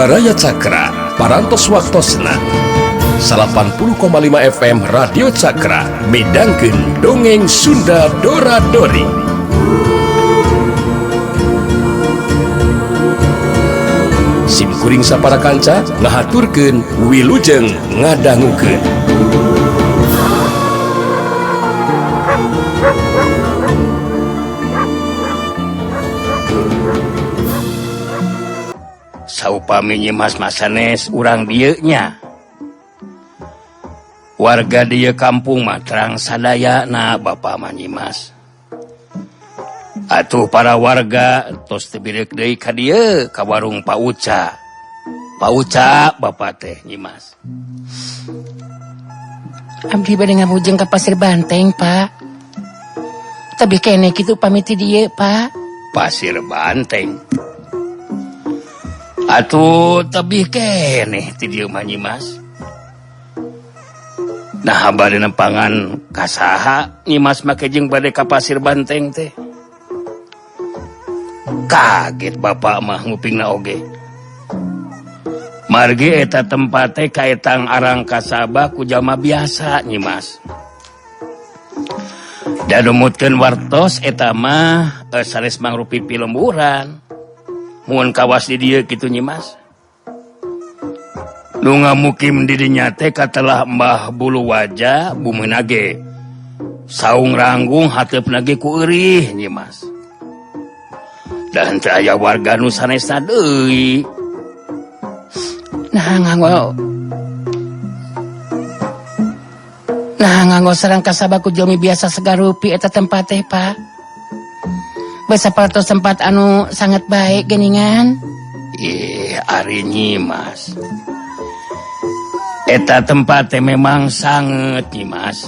Baraya Cakra, Parantos Waktosna 80,5 FM Radio Cakra midangkeun Dongeng Sunda Dora Dori. Sim kuring sapara kanca ngahaturkeun wilujeng ngadangukeun. Saupami Nyimas masanes urang dieu nya. Warga dieu kampung mah terang sadayana Bapak mah Nyimas. Atuh para warga tos teu bireuk deui ka dieu ka warung Pak Uca. Pak Uca Bapak teh Nyimas. Abdi bade ngabujeng ka Pasir Banteng, Pak. Tebih keneh kitu pamit ti dieu, Pak. Pasir Banteng. Atuh tebih keneh ti dieu mah Nyimas. Nah bade nempangan ka saha Nyimas make jeung bade ka Pasir Banteng teh. Kaget bapak mah ngupingna oge. Margi eta tempat teh kaetang arang kasabah ku jalma biasa Nyimas. Da numutkeun wartos eta mah sanes mangrupi pilemburan. Mun kawas di dieu kitu Nyimas. Nu ngamukim di dinya teh katelah Mbah Bulu Waja bumina ge. Saung ranggung hateupna ge ku eurih Nyimas. Dan teu aya warga nu sanesna deui. Nah nganggo sarang kasabah ku jalmi biasa segarupi eta tempat teh, Pak. Basa paratos tempat anu sangat baik geningan. Ih, ari Nyimas. Eta tempat teh memang sanget Nyimas.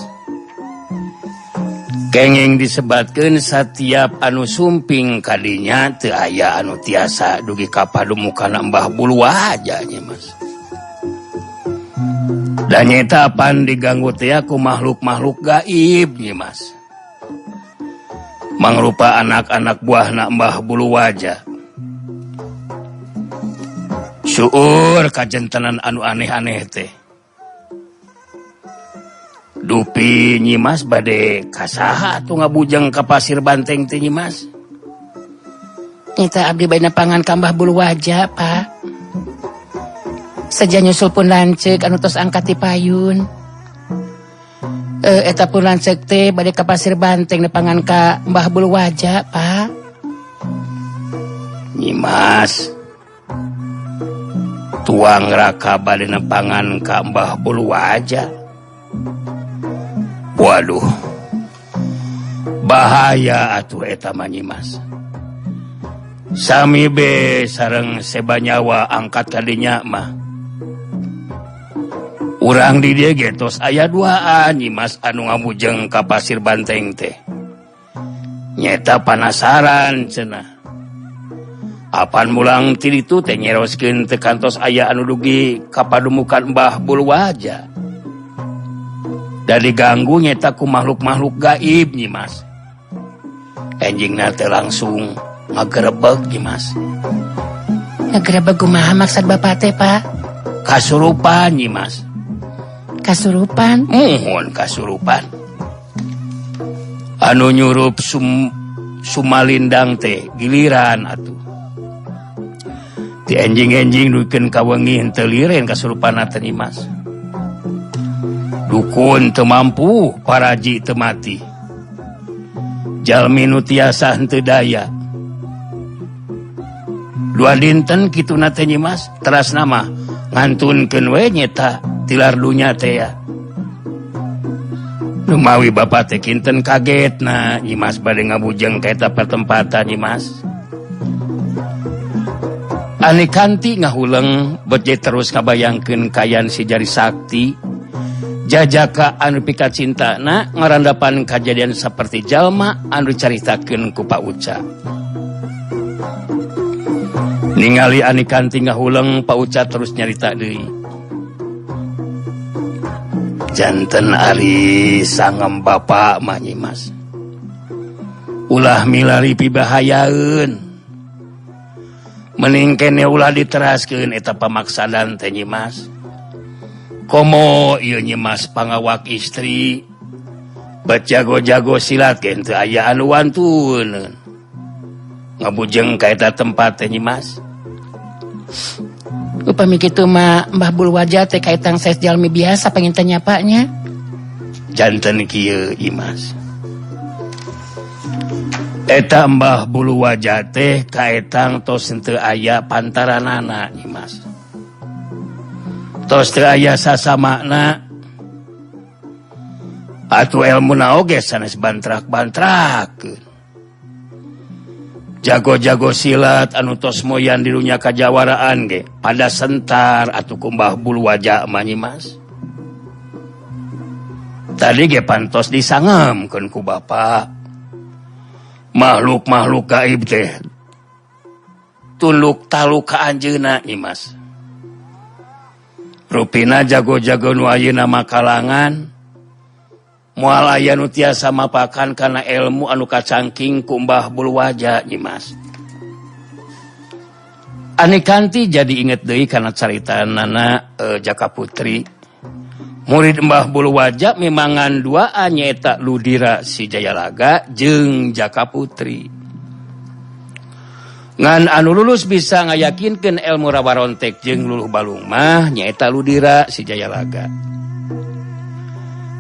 Kenging disebatkeun satiap anu sumping kadinya teu aya anu tiasa dugi ka padumukan Mbah Bulu Waja Nyimas. Dan nyeta pan diganggu teh ku makhluk-makhluk gaib Nyimas. Mangrupa anak-anak buahna Mbah Bulu Waja. Syuur kajentenan anu aneh-aneh teh. Dupi Nyimas bade kasaha atuh ngabujeng ka Pasir Banteng teh Nyimas. Nyata abdi bade nepangan ka Mbah Bulu Waja, Pak. Seja nyusul pun lanceuk anu tos angkat ti payun. Eta pun lanceuk teh bade ka Pasir Banteng nepangan ka Mbah Bulu Waja, Pak. Nyimas. Tuang raka bade nepangan ka Mbah Bulu Waja. Waduh. Bahaya atuh eta mah Nyimas. Sami be sareng sebanyawa angkat kadinya mah. Urang di dieu ge tos aya duaan Nyimas anu ngamujeng ka Pasir Banteng teh. Nyeta panasaran cenah. Apan mulang ti ditu teh nyeroskeun teu kantos aya anu dugi ka padumukan Mbah Bulu Waja. Da diganggu nyeta ku makhluk-makhluk gaib Nyimas. Enjingna teh langsung ngagerebeg Nyimas. Ngagerebeg kumaha maksud bapak teh, Pak? Kasurupan Nyimas. Kasurupan? Muhun kasurupan. Anu nyurup sumalindang teh giliran atuh. Ti enjing-enjing duikeun ka wengi henteu liren kasurupan teh Nyimas. Dukun teu mampu, paraji teu mati. Jalmi nu tiasa henteu daya. Dua dinten kituna teh Nyimas, teras nama ngantunkeun we nyeta tilar dunya teh ya. Lumawi bapak teh kinten kagetna Nyimas bade ngabujeng ka eta pertempatan Nyimas. Ani kanti ngahuleng beje terus ngabayangkeun kayan si jari sakti. Jajaka anu pika cintana ngarandapan kajadian saperti jalma anu dicaritakeun ku Pak Uca. Ningali ani kanti ngahuleng Pak Uca terus nyarita deui. Janten ari sangem bapak mah Nyimas. Ulah milari pibahayaeun. Mending kene ulah diteraskeun eta pamaksadan teh Nyimas. Komo ieu Nyimas pangawak istri bet jago-jago silat ge teu aya anu wantun. Ngabujeng ka eta tempat teh Nyimas. Upami kitu mah Mbah Bulu Waja teh kaetang saes jalmi biasa panginten nya Pak nya. Janten kieu Imas. Eta Mbah Bulu Waja teh kaetang tos henteu aya pantaranana Nyimas. Tos teu aya sasamana. Atuh elmuna oge sanes bantrak-bantrakeun. Jago-jago silat anu tos moyan di dunya kajawaraan ge pada sentar atuh ku Mbah Bulu Waja mah Nyimas. Tadi ge pantos disangemkeun ku bapa. Makhluk-makhluk gaib teh tunduk taluk ka anjeunna Nyimas. Rupina jago-jago nu ayeuna mah kalangan moal aya nu tiasa mapakan kana ilmu anu kacangking ku Mbah Bulu Waja Nyimas. Anikanti jadi inget deui kana caritanana Jaka Putri. Murid Mbah Bulu Waja mimangan duaan nyaeta Ludira si Jayalaga jeung Jaka Putri. Ngan anu lulus bisa ngayakinkeun ilmu rawarontek jeung luluh balung mah nyaeta Ludira si Jayalaga.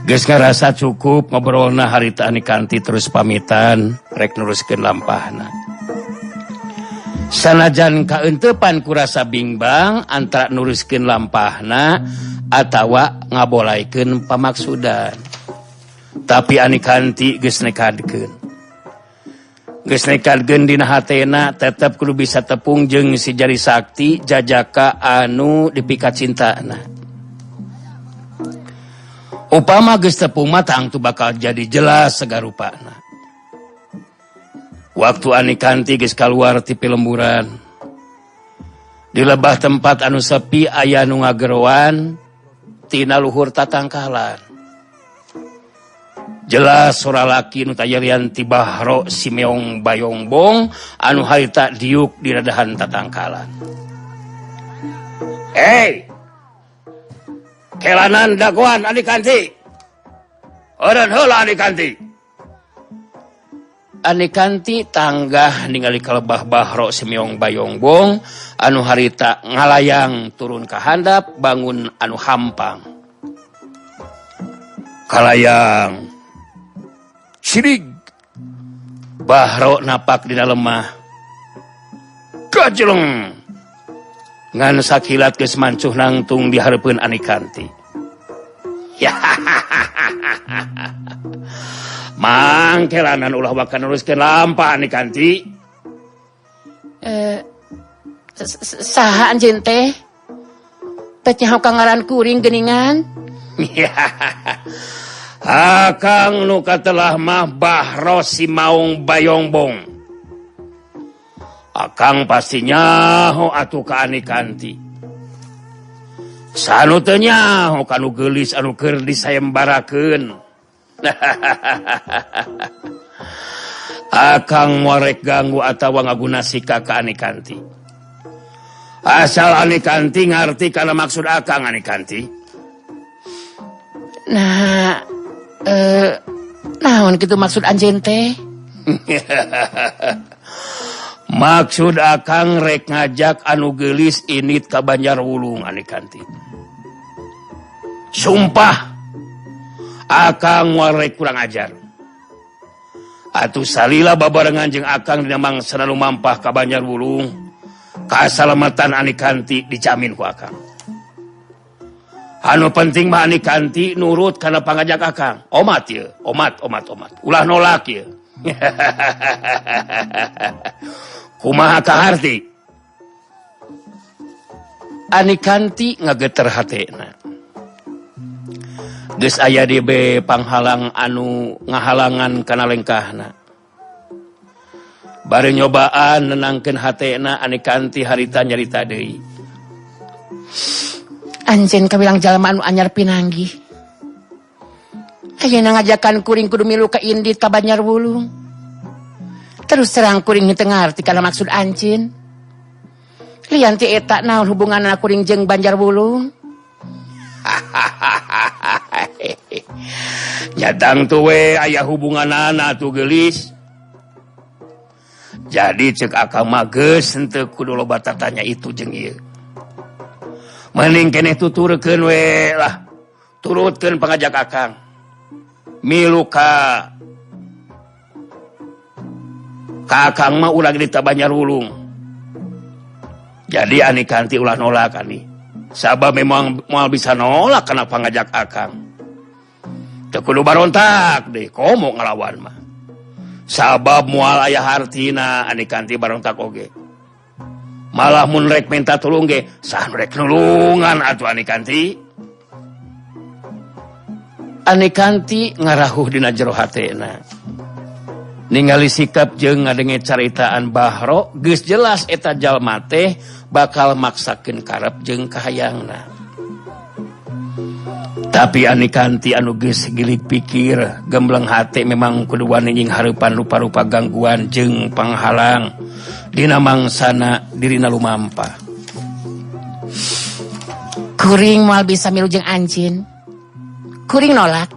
Geus ngarasa cukup ngobrolna harita Anikanti terus pamitan rek neruskeun lampahna. Sanajan kaeuntepan kurasa bingbang antara nuruskeun lampahna atawa ngabolaikeun pamaksudan. Tapi Anikanti geus nekadkeun. Geus nekadkeun dina hatena tetep kudu bisa tepung jeung si Jari Sakti jajaka anu dipikacintana. Upama geus tepung mah tangtu bakal jadi jelas sagarupana. Waktu Anikanti geus kaluar ti pilemburan. Di lebah tempat anu sepi aya nu ngageroan tina luhur tatangkalan. Jelas sora laki nu tayarian ti Bahro Simeong Bayongbong anu harita diuk di radahan tatangkalan. Hei! Kelanan dagoan Anikanti. Eureun heula Anikanti. Anikanti tanggah ningali kalebah Bahro Simeong Bayongbong anu harita ngalayang turun ka handap bangun anu hampang. Kalayang sirig Bahro napak dina lemah. Gajeleng ngan sakilat geus mancuh nangtung di hareupeun Anikanti. Ya. Mangkelanan ulah waka neruskeun lampah Anikanti. Saha anjeun teh? Teh nyaho ka ngaran kuring geuningan. Akang nu katelah mah Bahro Simaung Bayongbong. Akang pasti nyaho atuh ka Anikanti. Sanu teu nyaho kanu geulis anu keur disayembarakeun. Akang moal rek ganggu atawa ngaguna sika ka Anikanti. Asal Anikanti ngarti kana maksud akang Anikanti. Nah, naon kitu maksud anjeun teh? Maksud akang rek ngajak anu geulis init ka Banjar Wulung Anikanti. Sumpah akang moal rek kurang ajar. Atuh salila babarengan jeung akang dina mangsa lumampah ka Banjar Wulung, kasalamatan Anikanti dijamin ku akang. Anu penting mah Anikanti nurut kana pangajak akang. Omat ieu, omat omat omat. Ulah nolak ieu. Kumaha kaharti? Anikanti ngageter hatena. Geus aya di be panghalang anu ngahalangan kana lengkahna. Bari nyobaan nenangkeun hatena Anikanti harita nyarita deui. Anjeun kawilang jalma anu anyar pinanggih. Ayeuna ngajakan kuring kudu milu ka Indit ka Banjar Wulung. Terus terang kuring teu ngarti kana maksud anjeun. Lian ti eta naon hubunganna kuring jeung Banjar Wulung? Nyatang tuh we aya hubunganana tuh geulis. Jadi cek akang mah geus henteu kudu loba tatanya itu jeung ieu. Mending keneh tuturkeun we lah. Turutkeun pangajak akang. Milu ka akang mah ulah di Banjar Wulung. Jadi ani kanti ulah nolak ani. Sabab memang moal bisa nolak kana pangajak akang. Teu kudu barontak deui komo ngalawan mah. Sabab moal aya hartina ani kanti barontak oge. Malah mun rek minta tulung ge saha nu rek nulungan atuh ani kanti. Ani kanti ngarahuh dina jero hatena. Ningali sikap jeung ngadenge caritaan Bahro geus jelas eta jalma teh bakal maksakeun karep jeung kahayangna. Tapi ani kanti anu geus gilig pikir gembleng hate memang kudu wani nying hareupan rupa-rupa gangguan jeung panghalang dina mangsana dirina lumampah. Kuring moal bisa milu jeung anjeun. Kuring nolak.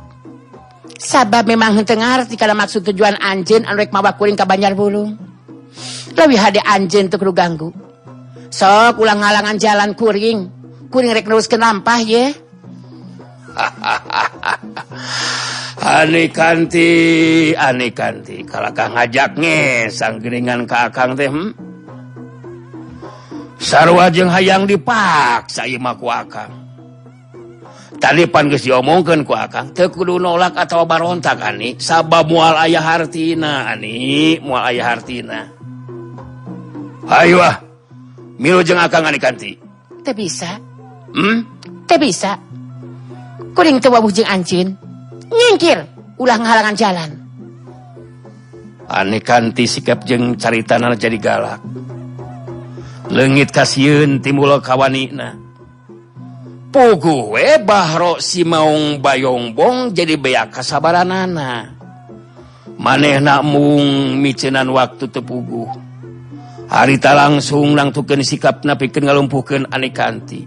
Sabab memang henteu ngarti kana maksud tujuan anjeun anu rek mawa kuring ka Banjar Wulung. Leuwih hade anjeun teu kudu ganggu. Sok ulah ngalangan jalan kuring. Kuring rek neruskeun lampah ye. Ani kanti kalakah ngajak ngesang geuningan ka akang teh. Sarua jeung hayang dipaksa ieu mah ku akang. Tadi pan geus diomongkeun ku akang teu kudu nolak atawa barontak ani sabab moal aya hartina ani moal aya hartina. Hayu ah milu jeung akang ani kanti. Teu bisa. Teu bisa. Kuring teu wawuh jeung anjeun. Nyingkir ulah ngahalangan jalan. Ani kanti sikap jeung caritana jadi galak. Leungit kasieun timbul kawanina. Puguh we Bahro si Maung Bayongbong jadi beak kasabaranana. Manehna mung miceunan waktu teu puguh. Harita langsung nangtukeun sikapna pikeun ngalumpuhkeun ani kanti.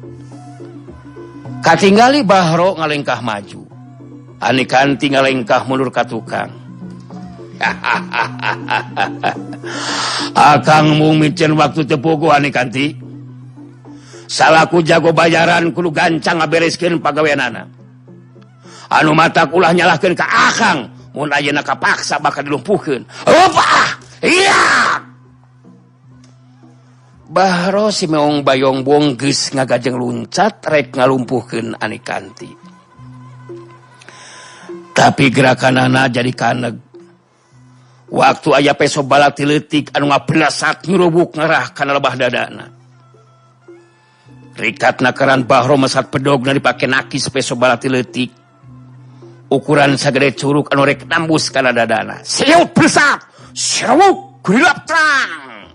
Katinggali Bahro ngalengkah maju. Ani kanti ngalengkah mundur ka tukang. Akang mung miceun waktu teu puguh ani kanti. Salaku jago bayaran kudu gancang ngabereskeun pagaweanana. Anu matak ulah nyalahkeun ka akang mun ayeuna kapaksa bakal dilumpuhkeun. Rupa! Iya! Bahro si Meong Bayongbong geus ngagajeng luncat rek ngalumpuhkeun ani kanti. Tapi gerakanana jadi kaneg. Waktu aya peso balati leutik anu ngablasat nyurubuk ngarah kana lebah dadana. Rikat nakaran Bahro mesat pedogna dipake nakis peso balati leutik. Ukuran sagede curug anu rek nambus kana dadana. Siut besat, sirewuk grilap terang.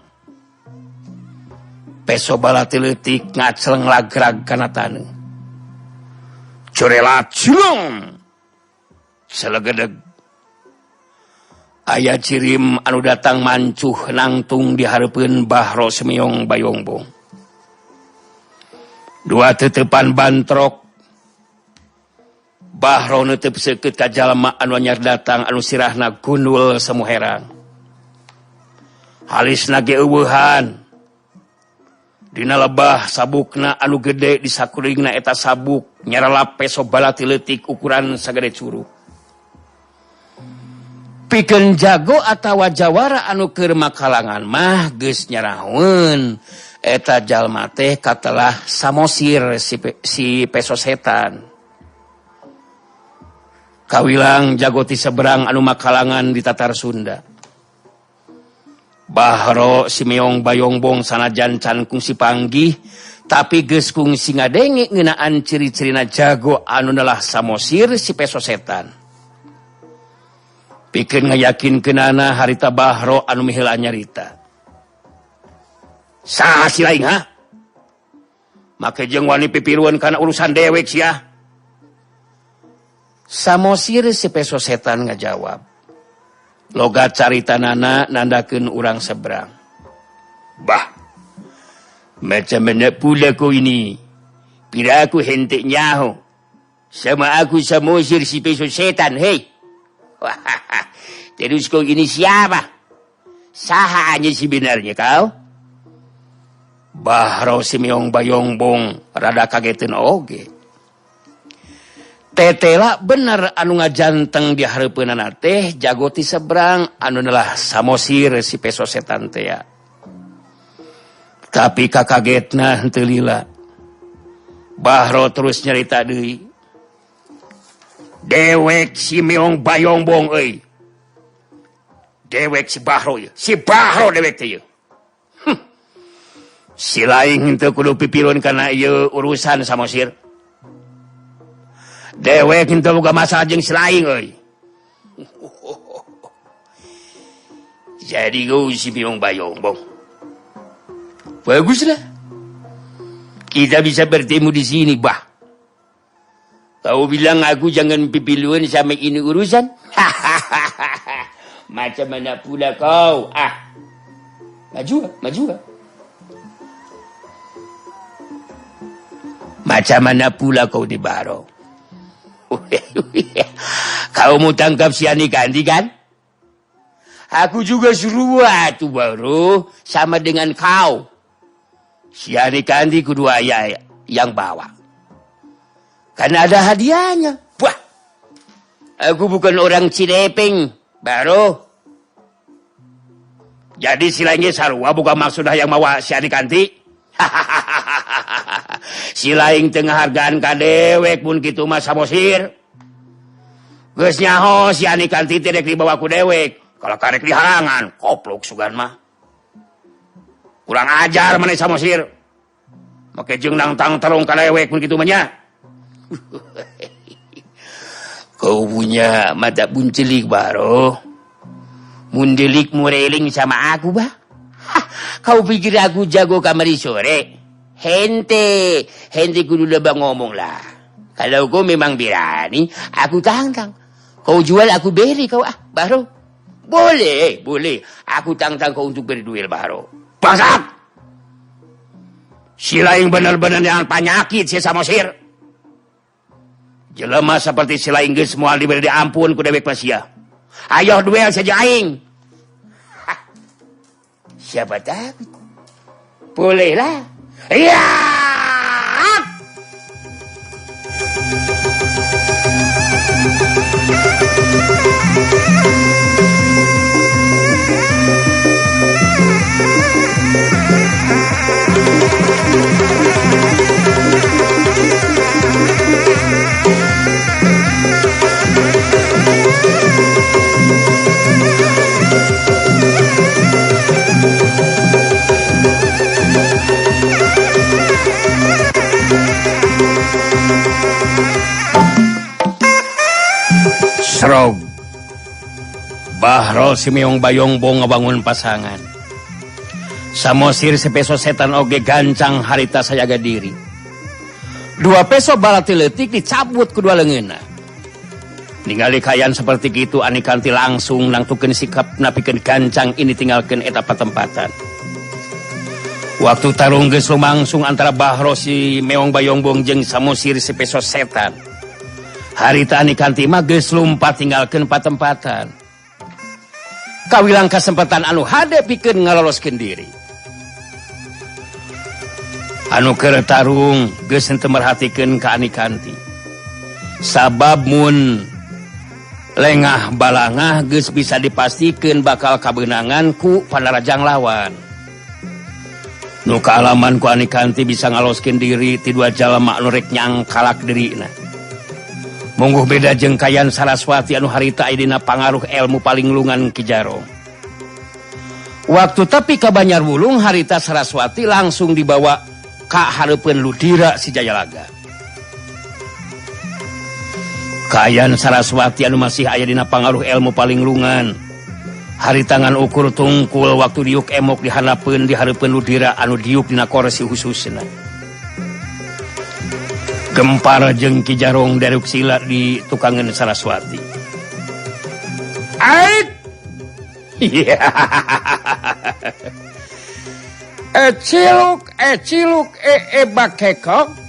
Peso balati leutik ngaceleng lagrag kana taneuh. Curelat cilung. Selegedeg. Aya cirim anu datang mancuh nangtung di hareupeun Bahro Semiong Bayongbong. Dua tetepan bantrok. Bahro neuteup seukeut ka jalma anu anyar datang anu sirahna gundul samuherang. Halisna ge eueuhan. Dina lebah sabukna anu gede di sakuringna eta sabuk nyaralap peso balati leutik ukuran sagede curug. Pikeun jago atawa jawara anu keur makalangan mah geus nyarahoeun eta jalma teh katelah samosir si peso setan. Kawilang jago ti seberang anu makalangan di Tatar Sunda. Bahro si Meong Bayongbong sanajan can kungsi panggih tapi geus kungsi ngadenge ngeunaan ciri-cirina jago anu nelah samosir si peso setan. Pikeun ngayakinkeunana harita Bahro anu miheula nyarita. Saha si lain ha? Make jeung wani pipiruan kana urusan dewek sia. Samosir si peso setan ngajawab. Logat caritanana nandakeun urang seberang. Bah. Macam mana pula kau ini? Pira aku hentek nyaho. Sama aku samosir si peso setan, hei. Terus kau ini siapa? Saha aja sebenarnya kau? Bahro si Meong Bayongbong rada kagetin oge. Tetela bener anu ngajanteng di hareupeunana teh jago ti seberang anu nelah samosir si peso setan teh ya. Tapi kakagetna henteu lila. Bahro terus nyarita deui. Dewek si Meong Bayongbong euy. Dewek si Bahro ieu. Si Bahro dewek teh ieu. Si lain henteu kudu pipilun kana ieu urusan samosir. Dewek henteu boga masalah jeung si lain euy. Jadi geu si Meong Bayongbong. Baguslah. Kita bisa bertemu di sini, bah. Kau bilang aku jangan pipiluan sama ini urusan? Macam mana pula kau? Ah. Maju, maju. Macam mana pula kau di Baro? Kau mau tangkap si Ani Kandi kan? Aku juga suruh tuh baru sama dengan kau. Si Ani Kandi kudu ayah yang bawa. Karena ada hadiahnya. Wah, aku bukan orang Cilepeng, baru. Jadi silangnya sarua bukan maksudnya yang mawa si Ani Kandi. Si lain tengah hargaan ka dewek pun kitu mah samosir. Geus nyaho si Ani Kanti teh rek dibawa ku dewek. Kalau karek dihalangan, koplok sugan mah. Kurang ajar maneh samosir. Make jeung nangtang terung ka dewek pun kitu mah nya. Kau punya mata buncelik baro. Mundelik mureling sama aku bah. Hah, kau pikir aku jago kamari sore? Hente, hente kudu lebah ngomong lah. Kalau kau memang berani, aku tantang. Kau jual aku beri kau ah, baru. Boleh, boleh. Aku tantang kau untuk berduel baru. Bangsat! Si lain benar-benar yang penyakit si samosir. Jelema seperti si lain geus moal diberi diampun ku dewek masia. Ayo duel saja aing. Hah. Siapa takut? Bolehlah. Iya. Serog Bahro si Meong Bayongbong ngabangun pasangan. Samosir sepeso setan oge gancang harita sajaga diri. Dua peso balati leutik dicabut kedua leungeunna. Ningali kaayaan seperti kitu Ani Kanti langsung nangtukeun sikap napikeun gancang ini tinggalkeun eta patempatan. Waktu tarung geus lumangsung antara Bahro si Meong Bayongbong jeung Samosir si peso setan. Harita Ani Kanti mah geus lumpat tinggalkeun patempatan. Kawilang kasempatan anu hade pikeun ngaloloskeun diri. Anu keur tarung geus henteu merhatikeun ka Ani Kanti. Sabab mun lengah balangah geus bisa dipastikeun bakal kabeunangan ku panarajang lawan. Nu kaalaman ku Ani Kanti bisa ngaloskeun diri ti dua jalma anu rek nyangkalak dirina. Mungguh beda jeung kayan Saraswati anu harita aya dina pangaruh ilmu palinglungan Ki Jarong. Waktu tapi ka Banjar Wulung harita Saraswati langsung dibawa ka hareupeun Ludira si Jayalaga. Kayan Saraswati anu masih aya dina pangaruh ilmu palinglungan. Harita ngan ukur tungkul waktu diuk emok dihanapeun di hareupeun Ludira anu diuk dina korsi khususna. Gempar jeung Ki Jarong daruk sila di tukangan Saraswati. Ait. Ciluk Ciluk bakekok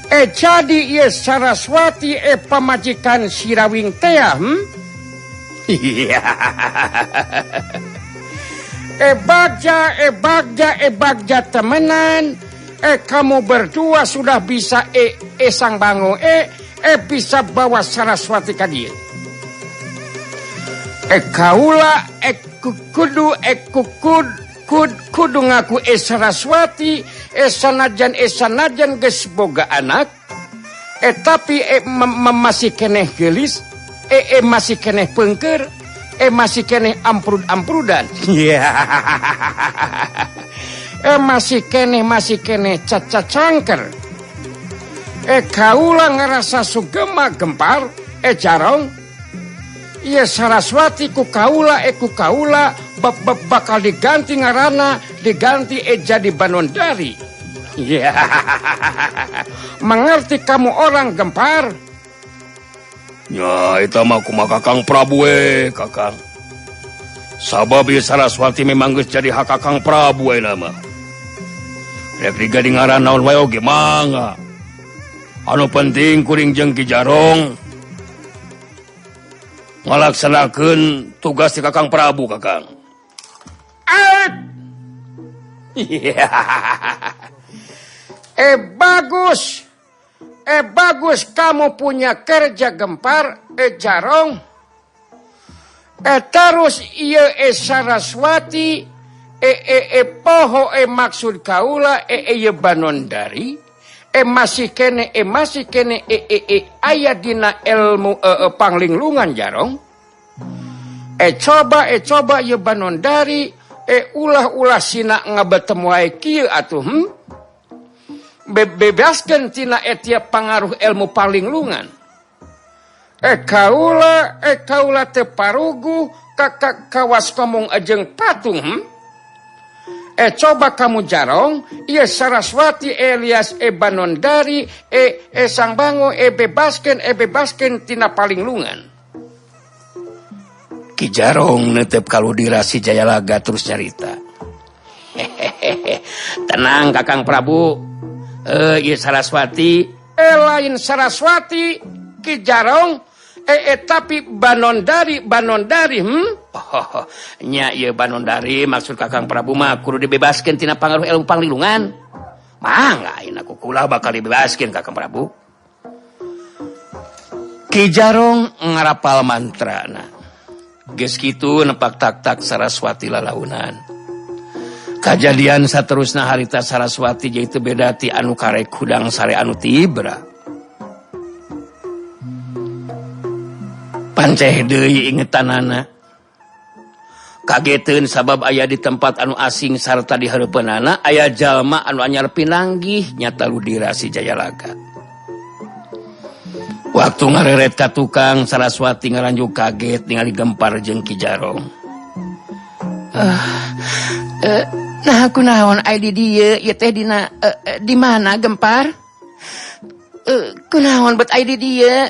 jadi ieu Saraswati pamajikan Sirawing teh Bagja temenan kamu berdua sudah bisa sang bango bisa bawa Saraswati ka dieu kaula kudu kudu ngaku Saraswati sanajan geus boga anak tapi masih keneh geulis masih keneh pengker masih keneh amprud-amprudan masih keneh cacacangker kaula ngerasa sugema gempar jarong ieu Saraswati ku kaula bakal diganti ngaranna diganti jadi Banondari. Mengerti kamu orang gempar? Ya eta mah kumaha Kakang Prabu Kakang. Sabab ieu Saraswati memang geus jadi hak Kakang Prabu ayeuna mah. Rek diganti ngaran naon wae oge mangga. Anu penting kuring jeung Ki Jarong ngalaksanakeun tugas si Kakang Prabu Kakang. Bagus. Bagus kamu punya kerja gempar Jarong. Terus ieu Saraswati poho maksud kaula ieu Banondari masih kene aya dina ilmu panglinglungan Jarong. Coba ieu Banondari ulah-ulah sina ngabetemu wae kieu atuh bebaskeun tina tiap pangaruh ilmu palinglungan. Kaula teu paruguh kakak kawas ngomong ajeng patung coba kamu Jarong ieu Saraswati Elias Banondari sang bango bebaskeun tina palinglungan. Ki Jarong netep kaludira si Jayalaga terus nyarita. Tenang Kakang Prabu. Ieu Saraswati lain Saraswati Ki Jarong tapi Banondari Oh, nya ieu Banondari maksud Kakang Prabu mah kudu dibebaskeun tina pangaruh ilmu panglilungan. Mangga ayeuna ku kula bakal dibebaskeun Kakang Prabu. Ki Jarong ngarapal mantrana. Geus kitu nepak tak-tak Saraswati lalaunan. Kajadian saterusna harita Saraswati jadi teu beda ti anu karek hudang sare anu tibra. Panceh deui ingetanana. Kageteun sabab aya di tempat anu asing sarta di hareupeunana aya jalma anu anyar pinanggih nyata Ludira si Jayalaga. Waktu ngareret ka tukang Saraswati ngaranjuk kaget ningali gempar jeung Ki Jarong. Nah kunaon aya di dieu ieu teh dina di mana gempar? Kunaon bet aya di dieu?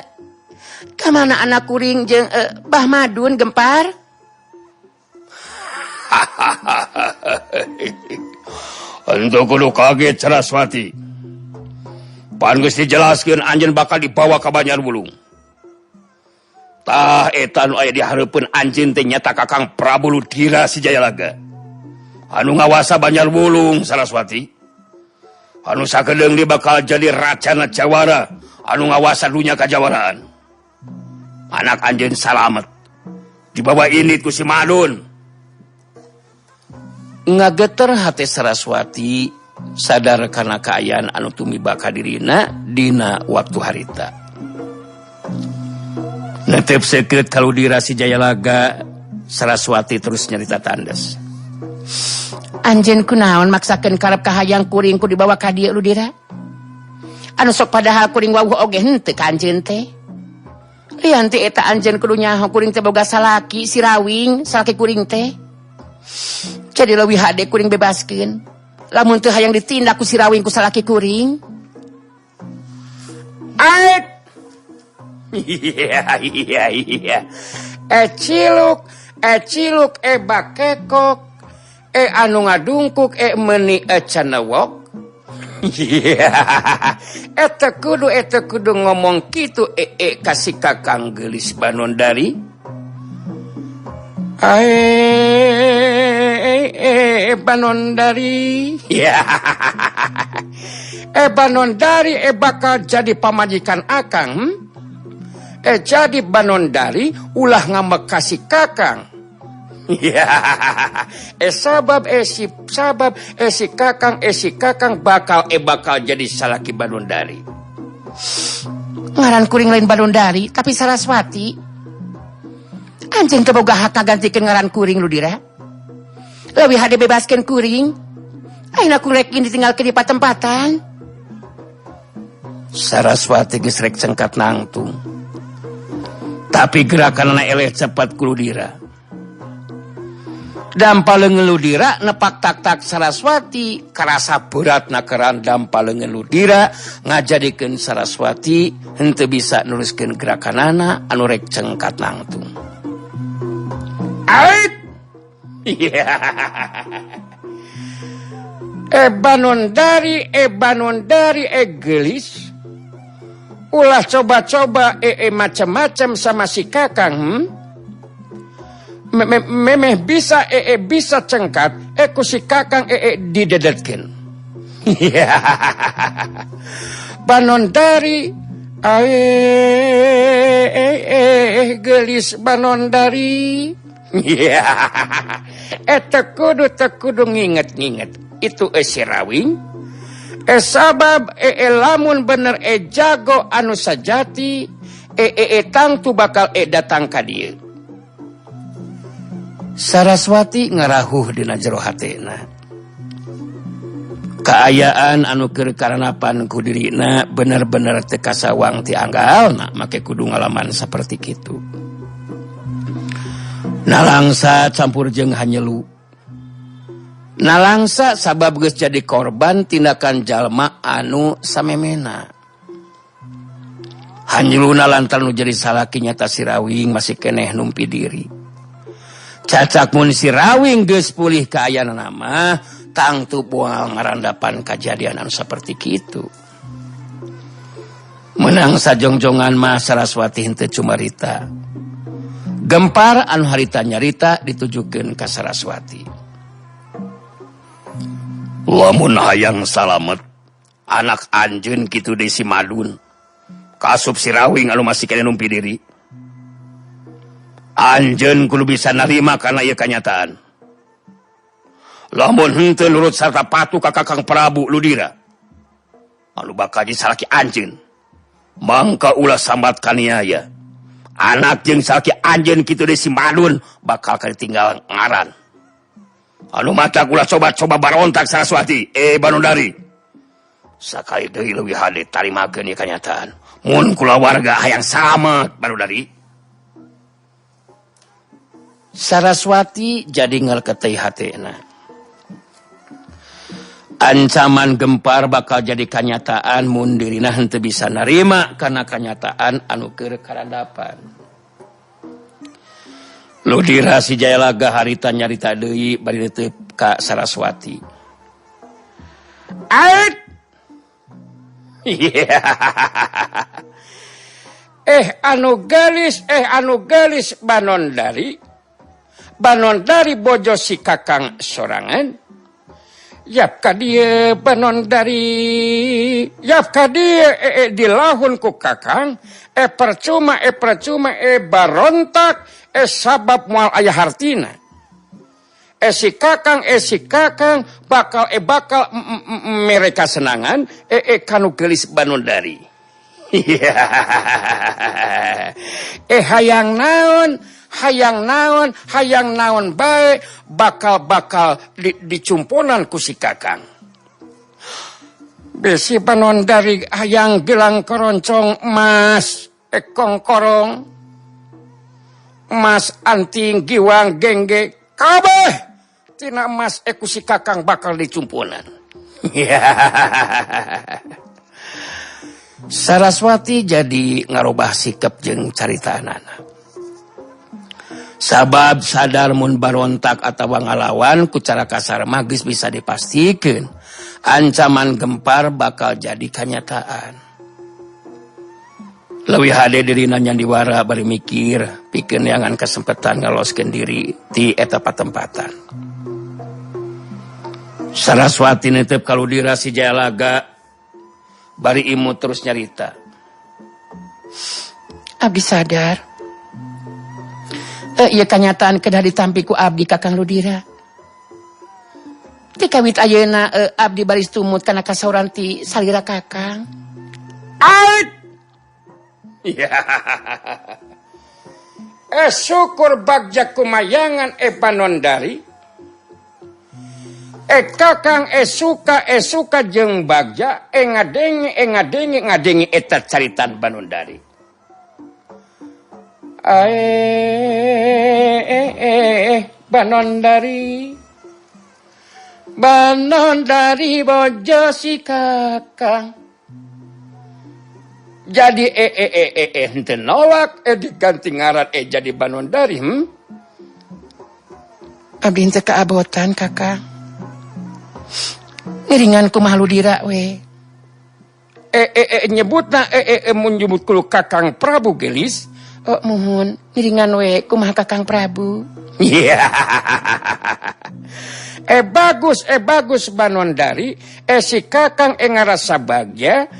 Ka mana anak kuring jeung Bah Madun gempar? Henteu kudu kaget Saraswati. Pan geus dijelaskeun anjeun bakal dibawa ka Banjar Wulung. Tah eta nu aya di hareupeun anjeun teh nyata Kakang Prabu Ludira si Jayalaga. Anu ngawasa Banjar Wulung Saraswati. Anu sakedeung di bakal jadi racana jawara anu ngawasa dunya kajawaraan. Anak anjeun salamet. Dibawa ini ku si Madun. Ngageter hate Saraswati sadar kana kaayaan anu tumiba ka dirina dina waktu harita. Netep seukeut kaludira si Jayalaga, Saraswati terus nyarita tandes. Anjeun kunaon maksakeun karep kahayang kuring ku dibawa ka dieu Ludira? Anu sok padahal kuring wawuh oge henteu ka anjeun teh. Lian ti eta anjeun kudu nyaho kuring teh boga salaki Sirawing, salaki kuring teh. Jadi leuwih hade kuring bebaskeun. Lamun teu hayang ditindak ku Sirawing ku salaki kuring. Ait. Iya. Ciluk, bakekok. E anu ngadungkuk e meuni cenewok. Eta kudu ngomong kitu ee kasih kakang geulis Banondari. Banondari. Banondari bakal jadi pamajikan akang. Jadi Banondari ulah ngambek kasih kakang. Sabab si kakang bakal jadi salaki Banondari. Ngaran kuring lain Banondari tapi Saraswati. Anjeun teu boga hak kagantikeun ngaran kuring Ludira. Leuwih hade bebaskeun kuring. Ayeuna kuring rek ditinggalkeun di patempatan. Saraswati geus rek cengkat nangtung. Tapi gerakanna eleh cepat ku Ludira. Dampa leungeun Ludira nepak tak-tak Saraswati karasa beratna keran dampa leungeun Ludira ngajadikeun Saraswati henteu bisa neruskeun gerakanana anu rek cengkat nangtung. Ait. Banondari geulis. Ulah coba-coba macam-macam sama si kakang. Memeh bisa bisa cengkat ku si kakang didedetkeun. Banondari geulis Banondari. Teu kudu nginget-nginget itu si Rawing. Sabab lamun bener jago anu sajati tangtu bakal datang ka dieu. Saraswati ngarahuh dina jero hatena. Kaayaan anu keur karanapan ku dirina bener-bener teu kasawang ti anggalna make kudu ngalaman saperti kitu. Nalangsa campur jeung hanyelu. Nalangsa sabab geus jadi korban tindakan jalma anu samemena. Hanyeluna lantaran nu jadi salaki nyata si Rawing masih keneh numpi diri. Cacak mun si Rawing geus pulih kaayaan mah tangtu moal ngarandapan kajadian anu saperti kitu. Menang sajongjongan mah Saraswati henteu cumarita. Gempar anu harita nyarita ditujukeun ka Saraswati. Lamun hayang salamet anak anjeun kitu deui si Madun. Kaasup si Rawing anu masih keneh numpi diri. Anjeun kudu bisa narima kana ieu kanyataan. Lamun henteu nurut sarta patuh ka Kakang Prabu Ludira, anu bakal jadi salaki anjeun. Mangka ulah sambat kaniaya. Anak jeung salaki anjeun kitu deui si Madun bakal katinggal ngaran. Anu mata ulah coba-coba barontak Saraswati, Banondari. Sakali deui leuwih hade tarimakeun ieu kanyataan. Mun kulawarga hayang salamet Banondari. Saraswati jadi ngalketei hatena. Ancaman gempar bakal jadi kanyataan mun dirina henteu bisa narima kana kanyataan anu keur karandapan. Ludira si Jayalaga harita nyarita deui bari teu ka Saraswati. Ait. Anu geulis Banondari. Banondari bojo si kakang sorangan. Yap ka dieu Banondari, yap ka dieu dilahun ku kakang, percuma barontak, sabab moal aya hartina. Si kakang bakal mereka senangan kanu geulis Banondari. Hayang naon bae bakal dicumponan ku si kakang. Besi Banondari hayang gelang keroncong emas, kongkorong emas anting giwang gengge kabeh tina emas ku si kakang bakal dicumponan. Saraswati jadi ngarobah sikap jeung caritaanana. Sabab sadar mun barontak atawa ngalawan ku cara kasar mah geus bisa dipastikeun ancaman gempar bakal jadi kanyataan. Leuwih hade dirina nyandiwara bari mikir pikeun neangan kesempatan ngaloskeun diri ti eta patempatan. Saraswati nitip ka Ludira si Jayalaga bari imut terus nyarita. Abdi sadar. Ieu kanyataan kedah ditampi ku abdi Kakang Ludira. Ti kawit ayeuna abdi baris tumut kana kasauran ti salira Kakang. Ait. Ya. Syukur bagja kumayangan Banondari. Kakang suka jeung bagja ngadenge ngadenge ngadenge eta caritan Banondari. Banondari Banondari bojo si Kakang. Jadi henteu nolak diganti ngaran jadi Banondari. Abdi henteu kaabotan Kakang. Ngiringan kumaha Ludira we. Nyebutna mun nyebut kulo Kakang Prabu gelis. Oh muhun, ngiringan we kumaha Kakang Prabu. Iya. Bagus bagus Banondari, si Kakang ngarasa bagja,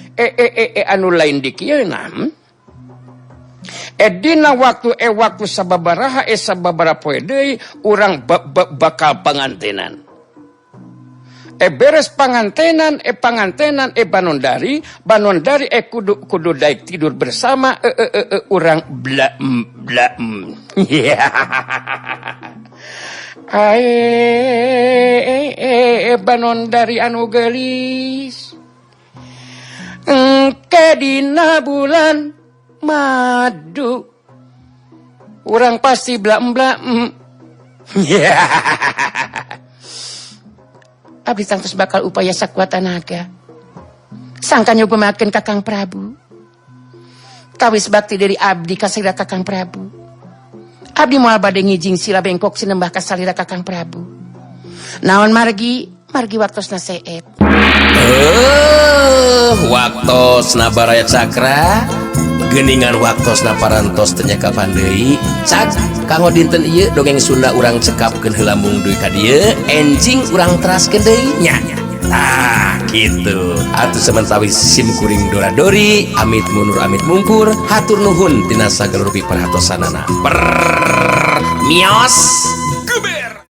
anu lain di kieu nam. Dina waktu waktu sababaraha sababaraha poe deui urang bakal pangantenan. Beres pangantenan pangantenan Banondari Banondari kudu kudu daik tidur bersama urang bla bla. Ya. Ae Banondari anu geulis. Engke dina bulan madu urang pasti bla bla. Ya. Abdi tangtos bakal upaya sakuat tenaga. Sangka nyugumakeun Kakang Prabu. Tawis bakti dari abdi ka salira Kakang Prabu. Abdi moal bade ngijing sila bengkok sinembah ka salira Kakang Prabu. Naon margi? Margi waktosna seep. Waktosna Baraya Cakra. Geningan waktosna parantos teu kapan deui. Cak, kanggo dinten ieu dongeng Sunda urang cekapkeun heula mung dugi ka dieu, enjing urang teraskeun deui nya. Tah, gitu. Atuh samentawis sim kuring dora dori, amit mundur amit mungkur, hatur nuhun tina sagala rupi perhatosanana. Per mios geber.